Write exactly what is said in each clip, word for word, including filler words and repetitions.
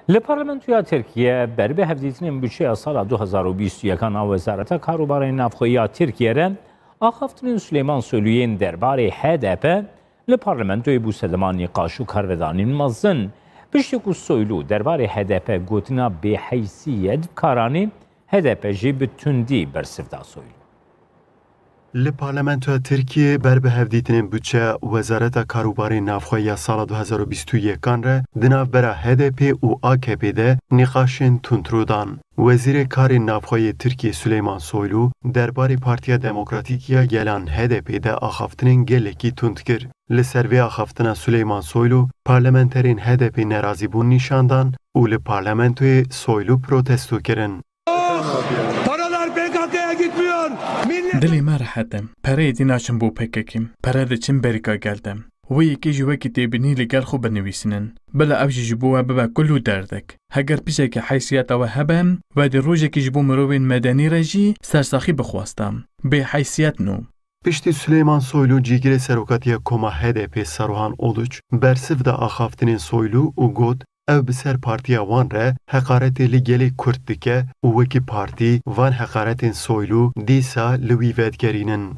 Li Parlamentoya Tirkiye ber bi hevdîtinên budçeya sala du hezar û bîst û yekan a Wezareta Karûbarên Navxwe ya Tirkiye re axaftinên Silêman Soylu yên derbarê H D P li parlamentoyê bû sedema nîqaş û karvedanên mezin. Piştî ku Soylu derbarê H D P gotina bêheysiyet bi kar anî, H D P jî bi tundî bersiv da Soylu. Li Parlamentoya Tirkiyê ber bi hevdîtinên budçeya Wezareta Karûbarên Navxwe ya sala du hezar û bîst û yekan re di navbera H D P û A K P de nîqaşên tundrû dan. Wezîrê Karên Navxwe yê Tirkiyê Suleyman Soylu derbarê Partiya Demokratîk ya Gelan H D P de axaftinên gelekî tund kir. Li ser vê axaftina Suleyman Soylu parlamenterên H D P nerazîbûn nîşan dan û li parlamentoyê Soylu protesto kirin. Paralar P K K'ya gitmiyor. Millet Dilê me rehet e. Pereyê dî naçin bo P K K. Pere diçin berîka gel de. Wê yekê jî wekî têbînî li gel xwe binivîsînin. Bila ev jî ji bo we bibe kul û derdek. Heger pişekî heysiyeta we hebe, we dê rojekî ji bo mirovên medenî re jî sersaxî bixwesta. Bêheysiyet no. Piştî Suleyman Soylu cîgirê serokatiya koma H D P Saruhan Oluç bersiv da axaftinên Soylu û got, ew bi ser partiya wan re heqaretê li gelê Kurd dike û wekî partî van heqaretên Soylu dîsa li wî vedigerînin.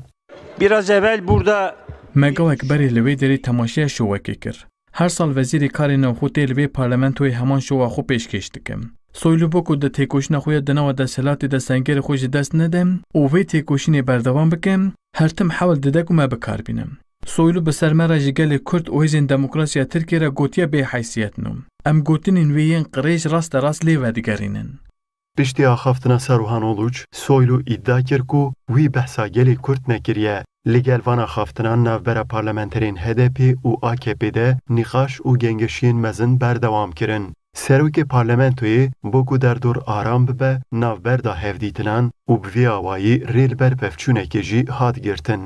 Biraz evvel burada Me gawek berê li wê derê temaşeya şowekê kir. Her sal Wezîrê Karê Navxwe tê li vê parlamentoyê heman şowa xwe pêşkêş dike. Soylu bo ku di têkoşîna xwe ya di nava desthilatê de sengerê xwe ji dest nede û vê têkoşînê berdewam bike, her tim hewl dide ku me bi kar bîne. Soylu bi ser me re ji gelê Kurd û hêzên demokrasî ya Tirkiyê re gotiye bêheysiyet no. Em gotinên wê yên qirêj raste rast lê vedigerînin. Piştî axaftina Saruhan Oluç, Soylu îdia kir ku wî behsa gelê Kurd nekiriye. Li gel van axaftinan navbera parlamenterên H D P û A K P de nîqaş û gengeşiyên mezin berdewam kirin. Serokê parlamentoyê bo ku derdor aram bibe, navber da hevdîtinan û bi vî awayî rê li ber pevçûnekê jî hat girtin.